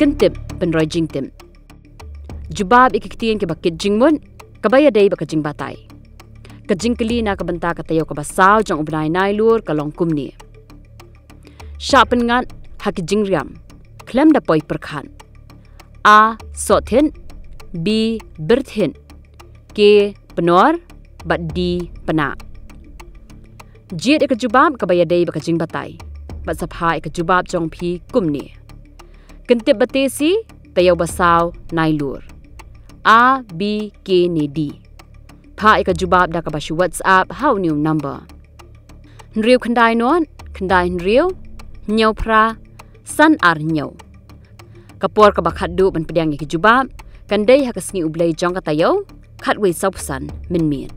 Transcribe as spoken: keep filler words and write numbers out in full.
Kyntip pynroi jingtip. Jubab ïa ki ktien kiba kit jingmut, kaba ïadei bad ka jingbatai. Ka jingkylli na ka bynta ka taïew kaba saw jong u bnai Nailur ka long kumne: Shah pynngat ha ki jingriam khlem da poi pyrkhat. A, sohthit. B, byrthit. K, pynor. Bad D, pynah. Jied ïa ka jubab kaba ïadei bad ka jingbatai bad sa phah ïa ka jubab jong phi kumne. Kyntip ba tesi, taïew ba saw Nailur. A, B, K ne D. Phah ïa ka jubab da kaba shu WhatsApp ha une u number: hynriew khyndai nod khyndai hynriew hynñiew phra san ar hynñiew. Ka por kaba khatduh ban pdiang ïa ki jubab kan dei ha ka sngi U Blei jong ka taïew, khatwei sawphew san mynmiet.